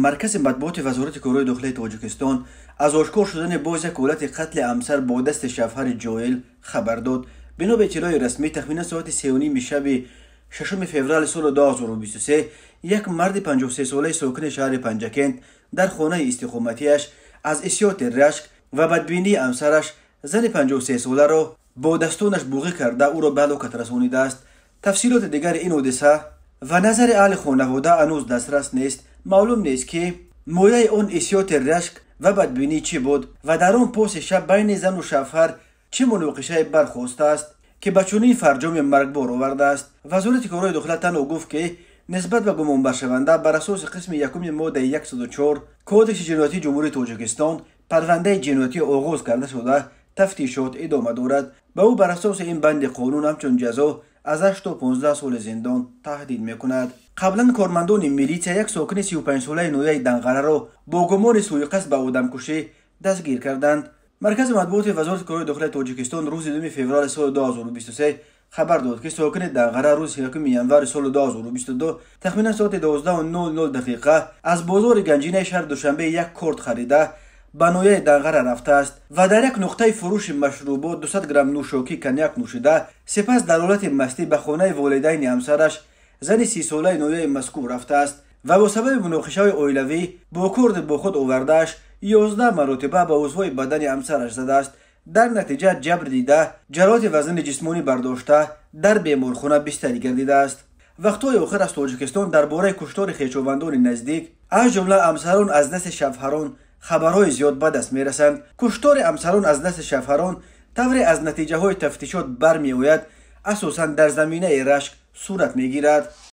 Маркази матбуоти Вазорати корҳои дохилии Тоҷикистон аз ошкор шудани боз як ҳолати қатли ҳамсар бо дасти шавҳари ҷоҳил хабар дод. Бино ба иттилои расмӣ, тахминан соати 3:30 шаби 6 феврали соли 2023 як марди 53-солаи сокини шаҳри Панҷакент дар хонаи истиқоматиаш аз ҳиссиёти рашк ва бадбинии ҳамсараш зани 53-соларо бо дастонаш буғӣ карда, ӯро ба ҳалокат расонидааст. Тафсилоти дигари ин ҳодиса ва назари аҳли хонавода ҳанӯз дастрас нест. Маълум нест, ки мояи он ҳиссиёти рашк ва бадбинӣ чӣ буд ва дар он поси шаб байни зану шавҳар чӣ муноқишае бархостааст, ки ба чунин фарҷоми маргбор овардааст. Вазорати корҳои дохила танҳо гуфт, ки нисбат ба гумонбаршаванда бар асоси қисми якуми моддаи 104 Кодекси ҷиноятии Ҷумҳурии Тоҷикистон парвандаи ҷиноятӣ оғоз карда шуда, тафтишот идома дорад. Ба ӯ бар асоси ин банди қонун ҳамчун ҷазо аз 8 то 15 соли зиндон таҳдид мекунад. Қаблан кормандони милитсия як сокини 35-солаи ноҳияи Данғараро бо гумони сӯиқасд ба одамкушӣ дастгир карданд. Маркази матбуоти Вазорати корҳои дохилаи Тоҷикистон рӯзи 2 феврали соли 2023 хабар дод, ки сокини Данғара рӯзи 1 январи соли 2022 тахминан соати 12:00 дақиқа аз бозори Ганҷинаи шаҳри Душанбе як корт харида, ба ноҳияи Данғара рафтааст ва дар як нуқтаи фурӯши машрубот 200 грамм нӯшокӣ коньяк нӯшида, сипас дар ҳолати мастӣ ба хонаи волидайни ҳамсараш, зани 30-солаи ноҳияи мазкур рафтааст ва бо сабаби муноқишаҳои оилавӣ бо корди бо худ овардааш 11 маротиба ба узвҳои бадани ҳамсараш задааст. Дар натиҷа ҷабр дида, ҷароҳати вазнини ҷисмонӣ бардошта, дар беморхона бистарӣ гардидааст. Вақтҳои охир аз Тоҷикистон дар бораи куштори хешовандони наздик, аз ҷумла ҳамсарон аз дасти шавҳарон, хабарҳои зиёд ба даст мерасанд. Куштори ҳамсарон аз дасти шавҳарон, тавре аз натиҷаҳои тафтишот бармеояд, асосан дар заминаи рашк сурат мегирад.